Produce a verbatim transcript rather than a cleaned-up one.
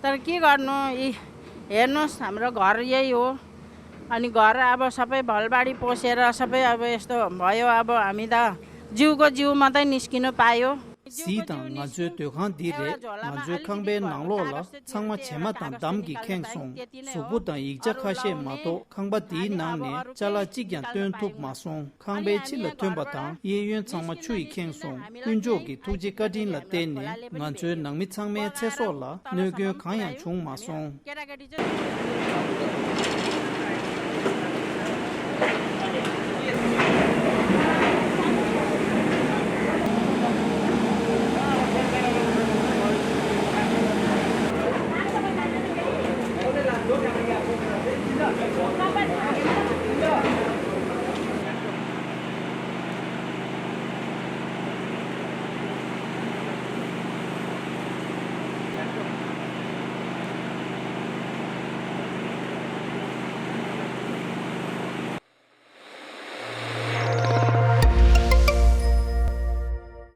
तर के गर्नु, यी हेर्नुहोस्, हाम्रो घर यही हो। अनि घर अब सबै भलबाडी पसेर सबै अब यस्तो भयो। अब हामी त जिउको जिउ मात्रै निस्किनु पायो। གཟིགས་དང་། ང་ཚོའི་སྡོད་ཁང་འདི་རེད། ང་ཚོའི་ཁང་པའི་ནང་ལོགས་ལ་ཚང་མ་བྱེ་མ་དང་འདམ་གྱིས་ཁེངས་སོང་། གཟུགས་པོ་དང་ཡིག་ཆ་ཁ་ཤས་མ་གཏོགས། ཁང་པ་འདིའི་ནང་ནས་ཅ་ལག་གཅིག་ཀྱང་བཏོན་ཐུབ་མ་སོང་། ཁང་པའི་ཕྱི་ལ་ཐོན་པ་དང་། གཡས་གཡོན་ཚང་མ་ཆུ་ཡིས་ཁེངས་སོང་། དཀོན་མཆོག་གི་ཐུགས་རྗེ་བཀའ་དྲིན་ལ་བརྟེན་ནས། ང་ཚོའི་ནང་མི་ཚང་མའི་ཚེ་སྲོག་ལ་གནོད་སྐྱོན་གང་ཡང་བྱུང་མ་སོང་།